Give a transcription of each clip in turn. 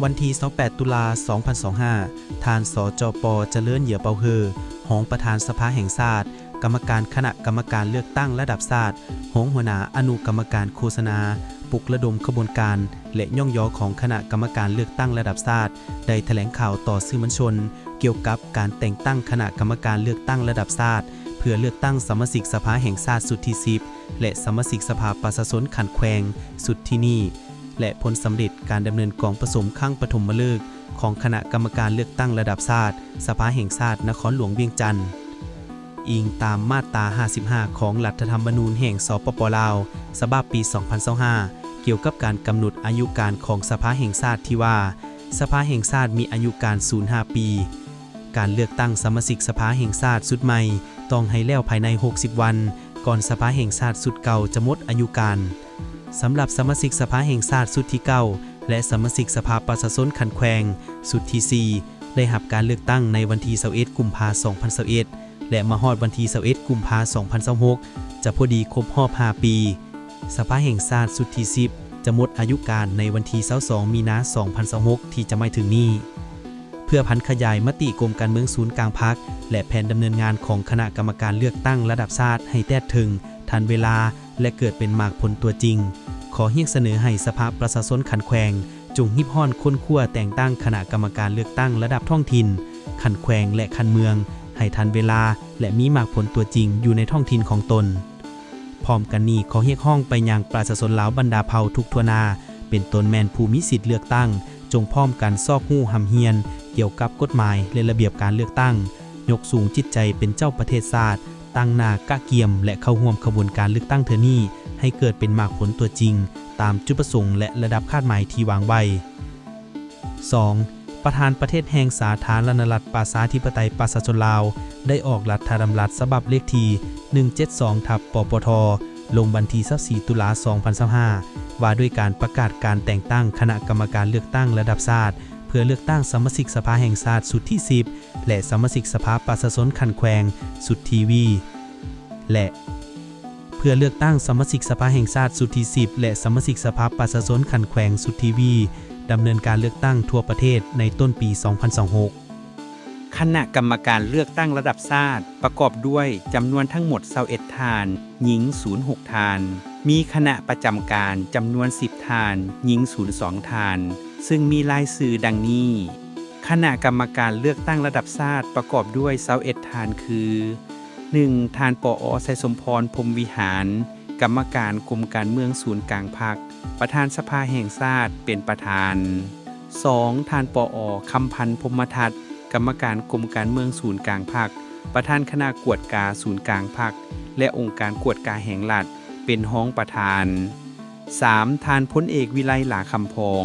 ວັນທີຊາວແປດ ຕຸລາ ສອງພັນຊາວຫ້າ, ທ່ານ ສຈປ ຈະເລີນ ເຫຍື່ອເປົາເຮີ ຮອງປະທານສະພາແຫ່ງຊາດ, ກຳມະການຄະນະກຳມະການເລືອກຕັ້ງລະດັບຊາດ, ຮອງຫົວໜ້າອະນຸກຳມະການໂຄສະນາ, ປຸກລະດົມຂະບວນການ ແລະ ຍ້ອງຍໍຂອງຄະນະກຳມະການເລືອກຕັ້ງລະດັບຊາດ ໄດ້ຖະແຫຼງຂ່າວຕໍ່ສື່ມວນຊົນ ກ່ຽວກັບການແຕ່ງຕັ້ງຄະນະກຳມະການເລືອກຕັ້ງລະດັບຊາດ ເພື່ອເລືອກຕັ້ງສະມາຊິກສະພາແຫ່ງຊາດຊຸດທີສິບ ແລະ ສະມາຊິກສະພາປະຊາຊົນຂັ້ນແຂວງຊຸດທີນີ້ ແລະ ຜົນສຳເລັດການດຳເນີນກອງປະຊຸມຄັ້ງປະຖົມມະເລີກຂອງຄະນະກຳມະການເລືອກຕັ້ງລະດັບຊາດ ສະພາແຫ່ງຊາດນະຄອນຫຼວງວຽງຈັນ. ອີງຕາມມາດຕາຫ້າສິບຫ້າ ຂອງລັດຖະທຳມະນູນແຫ່ງ ສປປ ລາວ ສະບັບປີສອງພັນຊາວຫ້າ ກ່ຽວກັບການກຳນົດອາຍຸການຂອງສະພາແຫ່ງຊາດທີ່ວ່າ ສະພາແຫ່ງຊາດມີອາຍຸການສູນຫ້າປີ. ການເລືອກຕັ້ງສະມາຊິກສະພາແຫ່ງຊາດຊຸດໃໝ່ຕ້ອງໃຫ້ແລ້ວພາຍໃນຫົກສິບວັນ ກ່ອນສະພາແຫ່ງຊາດຊຸດເກົ່າຈະໝົດອາຍຸການ. ສຳລັບສະມາຊິກສະພາແຫ່ງຊາດຊຸດທີເກົ້າ ແລະ ສະມາຊິກສະພາປະຊາຊົນຂັ້ນແຂວງຊຸດທີສີ່ ໄດ້ຮັບການເລືອກຕັ້ງໃນວັນທີຊາວເອັດ ກຸມພາ ສອງພັນຊາວເອັດ ແລະ ມາຮອດວັນທີຊາວເອັດ ກຸມພາ ສອງພັນຊາວຫົກ ຈະພໍດີຄົບຮອບຫ້າປີ. ສະພາແຫ່ງຊາດຊຸດທີສິບ ຈະໝົດອາຍຸການໃນວັນທີຊາວສອງ ມີນາ ສອງພັນຊາວຫົກ ທີ່ຈະມາເຖິງນີ້. ເພື່ອຜັນຂະຫຍາຍມະຕິກົມການເມືອງສູນກາງພັກ ແລະ ແຜນດຳເນີນງານຂອງຄະນະກຳມະການເລືອກຕັ້ງລະດັບຊາດໃຫ້ແທດເຖິງ, ທັນເວລາ ແລະ ເກີດເປັນໝາກຜົນຕົວຈິງ, ຂໍຮຽກສະເໜີໃຫ້ສະພາປະຊາຊົນຂັ້ນແຂວງ ຈົ່ງຮີບຮ້ອນຄົ້ນຄວ້າແຕ່ງຕັ້ງຄະນະກຳມະການເລືອກຕັ້ງລະດັບທ້ອງຖິ່ນ, ຂັ້ນແຂວງ ແລະ ຂັ້ນເມືອງ ໃຫ້ທັນເວລາ ແລະ ມີໝາກຜົນຕົວຈິງຢູ່ໃນທ້ອງຖິ່ນຂອງຕົນ. ພ້ອມກັນນີ້ ຂໍຮຽກຮ້ອງໄປຍັງປະຊາຊົນລາວບັນດາເຜົ່າທຸກທົ່ວໜ້າ, ເປັນຕົ້ນແມ່ນຜູ້ມີສິດເລືອກຕັ້ງ, ຈົ່ງພ້ອມກັນຊອກຮູ້ຮ່ຳຮຽນກ່ຽວກັບກົດໝາຍ ແລະ ລະບຽບການເລືອກຕັ້ງ, ຍົກສູງຈິດໃຈເປັນເຈົ້າປະເທດຊາດ, ຕັ້ງໜ້າກະກຽມ ແລະ ເຂົ້າຮ່ວມຂະບວນການເລືອກຕັ້ງເທື່ອນີ້ ໃຫ້ເກີດເປັນໝາກຜົນຕົວຈິງ ຕາມຈຸດປະສົງ ແລະ ລະດັບຄາດໝາຍທີ່ວາງໄວ້. ສອງ, ປະທານປະເທດແຫ່ງສາທາລະນະລັດ ປະຊາທິປະໄຕ ປະຊາຊົນລາວ ໄດ້ອອກລັດຖະດຳລັດສະບັບເລກທີ ໜຶ່ງເຈັດສອງ ທັບ ປປທ ລົງວັນທີຊາວສີ່ ຕຸລາ ສອງພັນຊາວຫ້າ ວ່າດ້ວຍການປະກາດການແຕ່ງຕັ້ງຄະນະກຳມະການເລືອກຕັ້ງລະດັບຊາດ ເພື່ອເລືອກຕັ້ງສະມາຊິກສະພາແຫ່ງຊາດຊຸດທີສິບ ແລະ ສະມາຊິກສະພາປະຊາຊົນຂັ້ນແຂວງຊຸດທີສີ່ ແລະ ເພື່ອເລືອກຕັ້ງສະມາຊິກສະພາແຫ່ງຊາດຊຸດທີສິບ ແລະ ສະມາຊິກສະພາປະຊາຊົນຂັ້ນແຂວງຊຸດທີສີ່ ດຳເນີນການເລືອກຕັ້ງທົ່ວປະເທດໃນຕົ້ນປີສອງພັນຊາວຫົກ. ຄະນະກຳມະການເລືອກຕັ້ງລະດັບຊາດປະກອບດ້ວຍຈຳນວນທັງໝົດຊາວເອັດທ່ານ, ຍິງສູນຫົກທ່ານ, ມີຄະນະປະຈຳການຈຳນວນສິບທ່ານ, ຍິງສູນສອງທ່ານ, ຊຶ່ງມີລາຍຊື່ດັ່ງນີ້. ຄະນະກຳມະການເລືອກຕັ້ງລະດັບຊາດປະກອບດ້ວຍຊາວເອັດທ່ານຄື ໜຶ່ງ ທ່ານ ປອ ໄຊສົມພອນ ພົມວິຫານ ກຳມະການກົມການເມືອງສູນກາງພັກ, ປະທານສະພາແຫ່ງຊາດເປັນປະທານ. ສອງ ທ່ານ ປອ ຄຳພັນ ພົມມະທັດ ກຳມະການກົມການເມືອງສູນກາງພັກ, ປະທານຄະນະກວດກາສູນກາງພັກ ແລະ ອົງການກວດກາແຫ່ງລັດ ເປັນຮອງປະທານ. ສາມ ທ່ານ ພົນເອກ ວິໄລ ຫຼ້າຄຳພອງ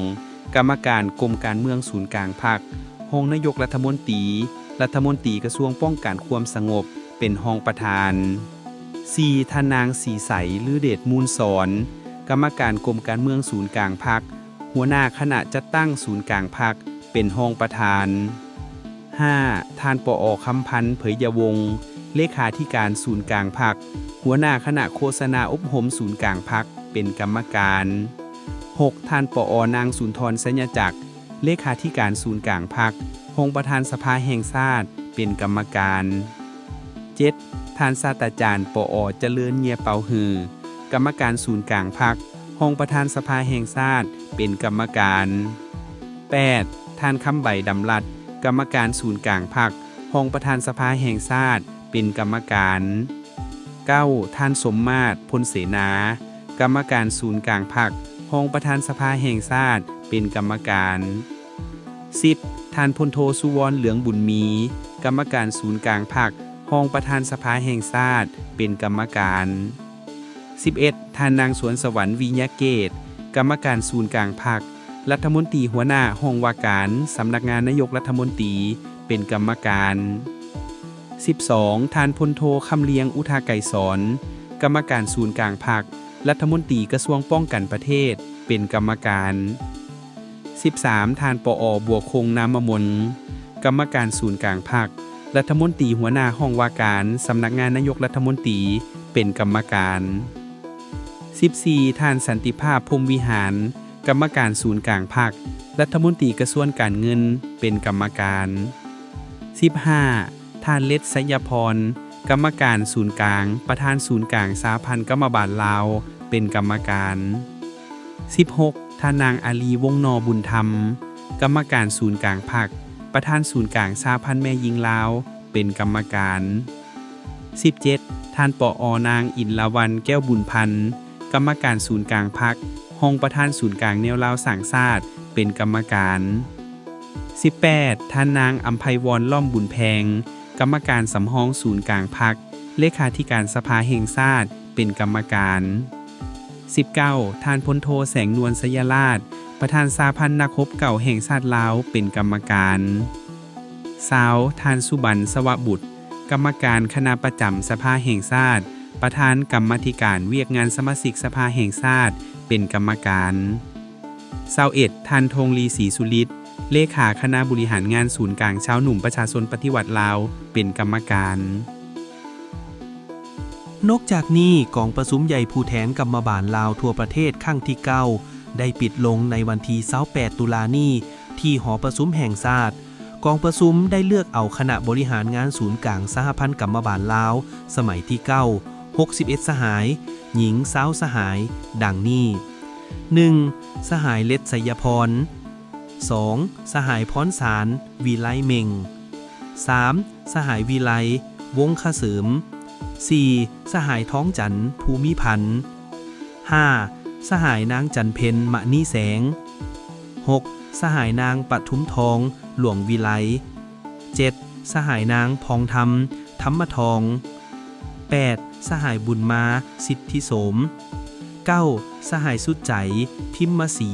ກຳມະການກົມການເມືອງສູນກາງພັກ, ຮອງນາຍົກລັດຖະມົນຕີ, ລັດຖະມົນຕີກະຊວງປ້ອງກັນຄວາມສະຫງົບ ເປັນຮອງປະທານ. ສີ່ ທ່ານນາງ ສີໃສ ລືເດດມູນສອນ ກຳມະການກົມການເມືອງສູນກາງພັກ, ຫົວໜ້າຄະນະຈັດຕັ້ງສູນກາງພັກ ເປັນຮອງປະທານ. ຫ້າ ທ່ານ ປອ ຄຳພັນ ເຜີຍຍະວົງ ເລຂາທິການສູນກາງພັກ, ຫົວໜ້າຄະນະໂຄສະນາອົບຮົມສູນກາງພັກ ເປັນກຳມະການ. ຫົກ ທ່ານ ປອ ນາງ ສຸນທອນ ໄຊຍະຈັກ ເລຂາທິການສູນກາງພັກ, ຮອງປະທານສະພາແຫ່ງຊາດ ເປັນກຳມະການ. ເຈັດ ທ່ານ ສາດຕາຈານ ປອ ຈະເລີນ ເຫຍື່ອເປົາເຮີ ກຳມະການສູນກາງພັກ, ຮອງປະທານສະພາແຫ່ງຊາດ ເປັນກຳມະການ. ແປດ ທ່ານ ຄຳໃບ ດຳລັດ ກຳມະການສູນກາງພັກ, ຮອງປະທານສະພາແຫ່ງຊາດ ເປັນກຳມະການ. ເກົ້າ ທ່ານ ສົມມາດ ພົນເສນາ ກຳມະການສູນກາງພັກ, ຮອງປະທານສະພາແຫ່ງຊາດ ເປັນກຳມະການ. ສິບ ທ່ານ ພົນໂທ ສຸວອນ ເຫຼືອງບຸນມີ ກຳມະການສູນກາງພັກ, ຮອງປະທານສະພາແຫ່ງຊາດ ເປັນກຳມະການ. ສິບເອັດ ທ່ານ ນາງ ສວນສະຫວັນ ວິຍະເກດ ກຳມະການສູນກາງພັກ, ລັດຖະມົນຕີຫົວໜ້າຫ້ອງວ່າການສຳນັກງານນາຍົກລັດຖະມົນຕີ ເປັນກຳມະການ. ສິບສອງ ທ່ານ ພົນໂທ ຄຳລຽງ ອຸທາໄກສອນ ກຳມະການສູນກາງພັກ, ລັດຖະມົນຕີກະຊວງປ້ອງກັນປະເທດ ເປັນກຳມະການ. ສິບສາມ ທ່ານ ປອ ບົວຄົງ ນາມະມົນ ກຳມະການສູນກາງພັກ, ລັດຖະມົນຕີຫົວໜ້າຫ້ອງວ່າການສຳນັກງານນາຍົກລັດຖະມົນຕີ ເປັນກຳມະການ. ສິບສີ່ ທ່ານ ສັນຕິພາບ ພົມວິຫານ ກຳມະການສູນກາງພັກ, ລັດຖະມົນຕີກະຊວງການເງິນ ເປັນກຳມະການ. ສິບຫ້າ ທ່ານ ເລັດ ໄຊຍະພອນ, ກຳມະການສູນກາງ, ປະທານສູນກາງສະຫະພັນກຳມະບານລາວ ເປັນກຳມະການ. ສິບຫົກ ທ່ານນາງ ອາລີ ວົງໜໍ່ບຸນທຳ, ກຳມະການສູນກາງພັກ, ປະທານສູນກາງສະຫະພັນແມ່ຍິງລາວ ເປັນກຳມະການ. ສິບເຈັດ ທ່ານ ປອ ນາງ ອິນລາວັນ ແກ້ວບຸນພັນ, ກຳມະການສູນກາງພັກ, ຮອງປະທານສູນກາງແນວລາວສ້າງຊາດ ເປັນກຳມະການ. ສິບແປດ ທ່ານນາງ ອຳໄພວອນ ລ້ອມບຸນແພງ, ກຳມະການສຳຮອງສູນກາງພັກ, ເລຂາທິການສະພາແຫ່ງຊາດ ເປັນກຳມະການ. ສິບເກົ້າ ທ່ານ ພົນໂທ ແສງນວນ ໄຊຍະລາດ, ປະທານສະຫະພັນນັກຮົບເກົ່າແຫ່ງຊາດລາວ ເປັນກຳມະການ. ຊາວ ທ່ານ ສຸບັນ ສະວະບຸດ, ກຳມະການຄະນະປະຈຳສະພາແຫ່ງຊາດ, ປະທານກຳມາທິການວຽກງານສະມາຊິກສະພາແຫ່ງຊາດ ເປັນກຳມະການ. ຊາວເອັດ ທ່ານ ທອງລີ ສີສຸລິດ, ເລຂາຄະນະບໍລິຫານງານສູນກາງຊາວໜຸ່ມປະຊາຊົນປະຕິວັດລາວ ເປັນກຳມະການ. ນອກຈາກນີ້, ກອງປະຊຸມໃຫຍ່ຜູ້ແທນກຳມະບານລາວທົ່ວປະເທດຄັ້ງທີເກົ້າ ໄດ້ປິດລົງໃນວັນທີຊາວແປດ ຕຸລານີ້ ທີ່ຫໍປະຊຸມແຫ່ງຊາດ. ກອງປະຊຸມໄດ້ເລືອກເອົາຄະນະບໍລິຫານງານສູນກາງສະຫະພັນກຳມະບານລາວ ສະໄໝທີເກົ້າ ຫົກສິບເອັດສະຫາຍ, ຍິງຊາວສະຫາຍ, ດັ່ງນີ້: ໜຶ່ງ ສະຫາຍ ເລັດ ໄຊຍະພອນ, ສອງ ສະຫາຍ ພອນສານ ວິໄລເມັງ, ສາມ ສະຫາຍ ວິໄລ ວົງຄະເສີມ, ສີ່ ສະຫາຍ ທອງຈັນ ພູມີພັນ, ຫ້າ ສະຫາຍ ນາງ ຈັນເພັນ ມະນີແສງ, ຫົກ ສະຫາຍ ນາງ ປະທຸມທອງ ຫຼວງວິໄລ, ເຈັດ ສະຫາຍ ນາງ ພອງທຳ ທຳມະທອງ, ແປດ ສະຫາຍ ບຸນມາ ສິດທິໂສມ, ເກົ້າ ສະຫາຍ ສຸດໃຈ ພິມມະສີ,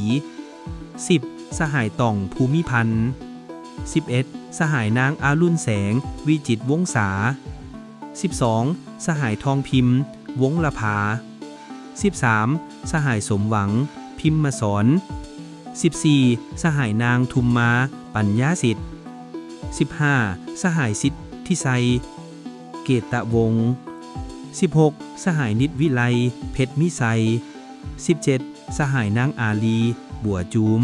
ສິບ ສະຫາຍ ຕ່ອງ ພູມີພັນ, ສິບເອັດ ສະຫາຍ ນາງ ອາລຸນແສງ ວິຈິດວົງສາ, ສິບສອງ ສະຫາຍ ທອງພິມ ວົງລະພາ, ສິບສາມ ສະຫາຍ ສົມຫວັງ ພິມມະສອນ, ສິບສີ່ ສະຫາຍ ນາງ ທຸມມາ ປັນຍາສິດ, ສິບຫ້າ ສະຫາຍ ສິດທິໄຊ ເກດຕະວົງ, ສິບຫົກ ສະຫາຍ ນິດວິໄລ ເພັດມີໄຊ, ສິບເຈັດ ສະຫາຍ ນາງ ອາລີ ບົວຈູມ,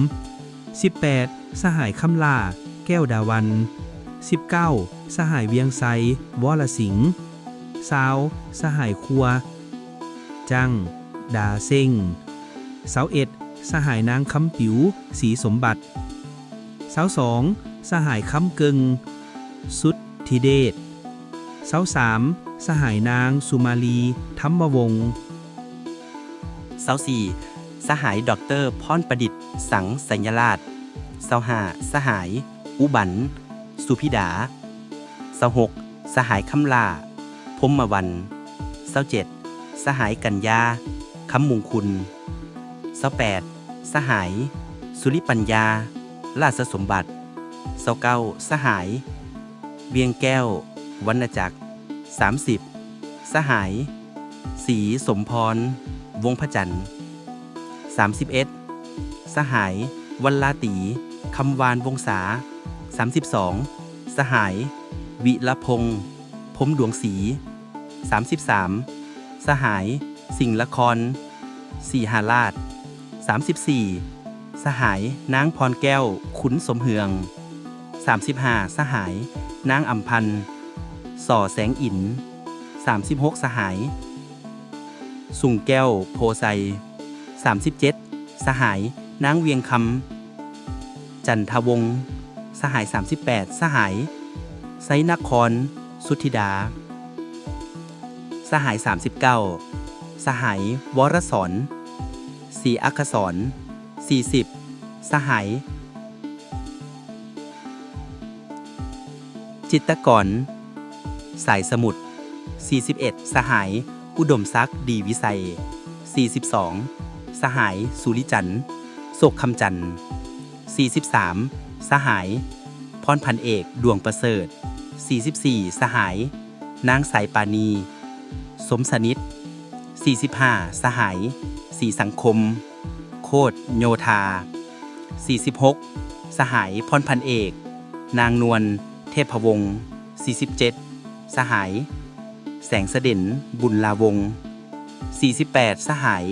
ສິບແປດ ສະຫາຍ ຄຳຫຼ້າ ແກ້ວດາວັນ, ສິບເກົ້າ ສະຫາຍ ວຽງໄຊ ວໍລະສິງ, ຊາວ ສະຫາຍ ຄົວ ຈັງ ດາເຊັງ, ຊາວເອັດ ສະຫາຍ ນາງ ຄຳປິວ ສີສົມບັດ, ຊາວສອງ ສະຫາຍ ຄຳເກິ່ງ ສຸດທິເດດ, ຊາວສາມ ສະຫາຍ ນາງ ສຸມາລີ ທຳມະວົງ, ຊາວສີ່ ສະຫາຍ ດອກເຕີ ພອນປະດິດ ສັງ ໄຊຍະລາດ, ຊາວຫ້າ ສະຫາຍ ອຸບັນ ສຸພິດາ, ຊາວຫົກ ສະຫາຍ ຄຳຫຼ້າ ພົມມະວັນ, ຊາວເຈັດ ສະຫາຍ ກັນຍາ ຄຳມຸງຄຸນ, ຊາວແປດ ສະຫາຍ ສຸລິປັນຍາ ລາຊະສົມບັດ, ຊາວເກົ້າ ສະຫາຍ ວຽງແກ້ວ ວັນນະຈັກ, ສາມສິບ ສະຫາຍ ສີສົມພອນ ວົງພະຈັນ, ສາມສິບເອັດ ສະຫາຍ ວັນລາຕີ ຄຳວານວົງສາ, ສາມສິບສອງ ສະຫາຍ ວິລະພົງ ພົມດວງສີ, ສາມສິບສາມ ສະຫາຍ ສິງລະຄອນ ສີຫາລາດ, ສາມສິບສີ່ ສະຫາຍ ນາງ ພອນແກ້ວ ຂຸນສົມເຮືອງ, ສາມສິບຫ້າ ສະຫາຍ ນາງ ອຳພັນ ສໍແສງອິນ, ສາມສິບຫົກ ສະຫາຍ ສຸງແກ້ວ ໂພໄຊ, ສາມສິບເຈັດ ສະຫາຍ ນາງ ວຽງຄຳ ຈັນທະວົງ, ສະຫາຍ ສາມສິບແປດ ສະຫາຍ ໄຊນະຄອນ ສຸດທິດາ, ສະຫາຍ ສາມສິບເກົ້າ ສະຫາຍ ວໍລະສອນ ສີອັກຄະສອນ, ສີ່ສິບ ສະຫາຍ ຈິດຕະກອນ ສາຍສະໝຸດ, ສີ່ສິບເອັດ ສະຫາຍ ອຸດົມສັກ ດີວິໄຊ, ສີ່ສິບສອງ ສະຫາຍ ສຸລິຈັນ ໂສກຄຳຈັນ, ສີ່ສິບສາມ ສະຫາຍ ພອນພັນເອກ ດວງປະເສີດ, ສີ່ສິບສີ່ ສະຫາຍ ນາງ ສາຍປານີ ສົມສະໜິດ, ສີ່ສິບຫ້າ ສະຫາຍ ສີສັງຄົມ ໂຄດໂຍທາ, ສີ່ສິບຫົກ ສະຫາຍ ພອນພັນເອກ ນາງ ນວນ ເທບພະວົງ, ສີ່ສິບເຈັດ ສະຫາຍ ແສງສະເດັນ ບຸນລາວົງ, ສີ່ສິບແປດ ສະຫາຍ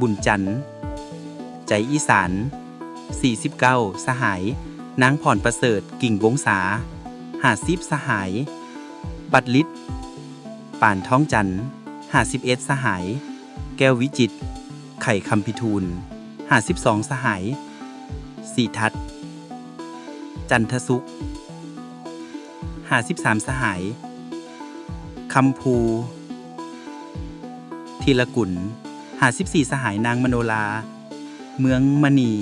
ບຸນຈັນ ໃຈອີສານ ສີ່ສິບເກົ້າ ສະຫາຍ ນາງພອນປະເສີດ ກິ່ງວົງສາ ຫ້າສິບ ສະຫາຍ ບັດລິດ ປານທອງຈັນ ຫ້າສິບເອັດ ສະຫາຍ ແກ້ວວິຈິດ ໄຂຄຳພິທູນ ຫ້າສິບສອງ ສະຫາຍ ສີທັດ ຈັນທະສຸກ ຫ້າສິບສາມ ສະຫາຍ ຄຳພູ ທີລະກຸນ ຫ້າສິບສີ່ ສະຫາຍ ນາງມະໂນລາ ເມືອງມະນີ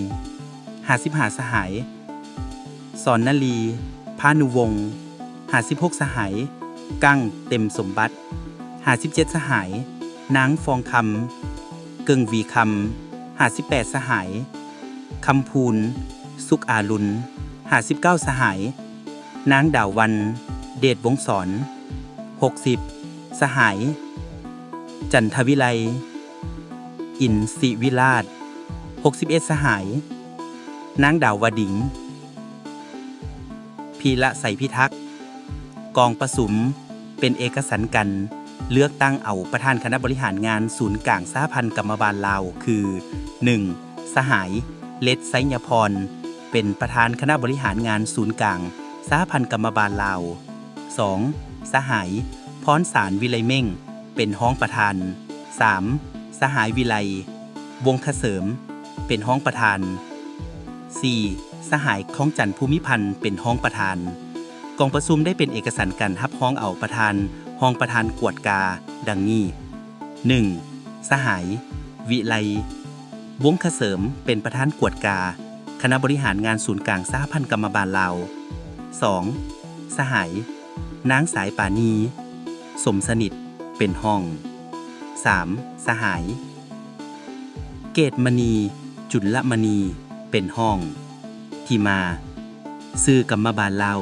ຫ້າສິບຫ້າ ສະຫາຍ ສອນນະລີ ພານຸວົງ ຫ້າສິບຫົກ ສະຫາຍ ກັ້ງ ເຕັມສົມບັດ ຫ້າສິບເຈັດ ສະຫາຍ ນາງຟອງຄຳ ເກິ່ງຫວີຄຳ ຫ້າສິບແປດ ສະຫາຍ ຄຳພູນ ສຸກອາລຸນ ຫ້າສິບເກົ້າ ສະຫາຍ ນາງດາວວັນ ເດດວົງສອນ ຫົກສິບ ສະຫາຍ ຈັນທະວິໄລ ອິນສິວິລາດ ຫົກສິບເອັດ ສະຫາຍ ນາງດາວວະດິງ ພີລະໄຊພິທັກ. ກອງປະຊຸມເປັນເອກະສັນກັນເລືອກຕັ້ງເອົາປະທານຄະນະບໍລິຫານງານສູນກາງສະຫະພັນກຳມະບານລາວ ຄື ໜຶ່ງ ສະຫາຍ ເລັດ ໄຊຍະພອນ ເປັນປະທານຄະນະບໍລິຫານງານສູນກາງສະຫະພັນກຳມະບານລາວ, ສອງ ສະຫາຍ ພອນສານ ວິໄລເມັ້ງ ເປັນຮອງປະທານ, ສາມ ສະຫາຍ ວິໄລ ວົງຄະເສີມ ເປັນຮອງປະທານ, ສີ່ ສະຫາຍ ທອງຈັນ ພູມິພັນ ເປັນຮອງປະທານ. ກອງປະຊຸມໄດ້ເປັນເອກະສັນກັນຮັບຮອງເອົາປະທານ, ຮອງປະທານກວດກາ ດັ່ງນີ້: ໜຶ່ງ ສະຫາຍ ວິໄລ ວົງຄະເສີມ ເປັນປະທານກວດກາຄະນະບໍລິຫານງານສູນກາງສະຫະພັນກຳມະບານລາວ, ສອງ ສະຫາຍ ນາງສາຍປານີ ສົມສະໜິດ ເປັນຮອງ, ສາມ ສະຫາຍ ເກດມະນີ ຈຸນລະມະນີ ເປັນຮອງ. ທີ່ມາ: ຊື່ກຳມະບານລາວ